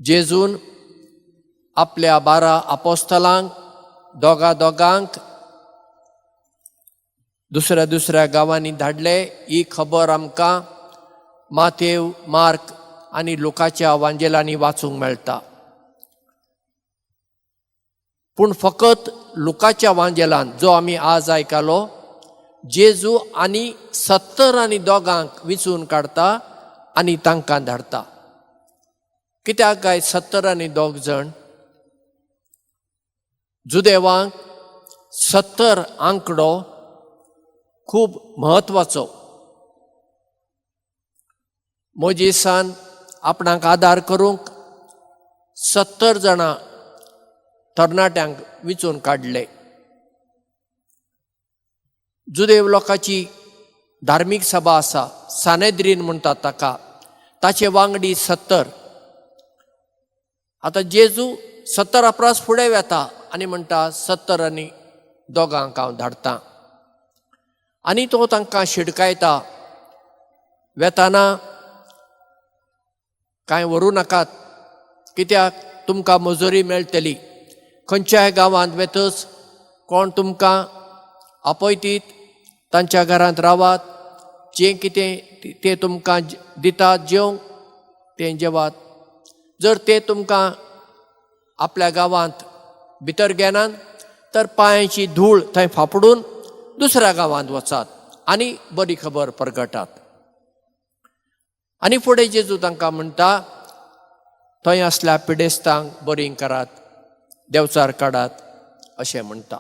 जेजून आपल्या 12 आपोस्तलांक दोगा दोगांक दुसऱ्या दुसऱ्या गांवांनी धाडले. ही खबर आमकां मातेव, मार्क आनी लुकाच्या वांजेलांनी वाचूंक मेळटा. पूण फकत लुकाच्या वांजेलान, जो आमी आज आयकलो, जेजू आनी 70 आनी दोगांक विंचून काडता आनी तांकां धाडता. कित्याक काय 70 आनी दोग जाण? जुदेवांक 70 आंकडो खूब म्हत्वाचो. मोजीसान आपणाक आदार करूंक 70 जाणां तरणाट्यांक विंचून काडले. जुदेव लोकांची धार्मीक सभा आसा, सानेद्रीन म्हणटात ताका, ताचे वांगडी 70. आतां जेजू 70 परस फुडें वेता आनी म्हणटा, 70 आनी दोगांक हांव धाडटा. आनी तो तांकां शिडकायता, वेताना कांय व्हरूं नाकात, कित्याक तुमकां मजुरी मेळटली. खंयच्याय गांवांत वेतच कोण तुमकां आपयतीत तांच्या घरांत रावात, जें कितें ते तुमकां दितात जेवंक तें जेवात. जर ते तुमकां आपल्या गांवांत भितर घेनात तर पांयांची धूळ थंय फापडून दुसऱ्या गांवांत वचात आनी बरी खबर परगटात. आनी फुडें जेजू तांकां म्हणटा, थंय आसल्या पिडेस्तांक बरीं करात, देंवचार काडात अशें म्हणटा.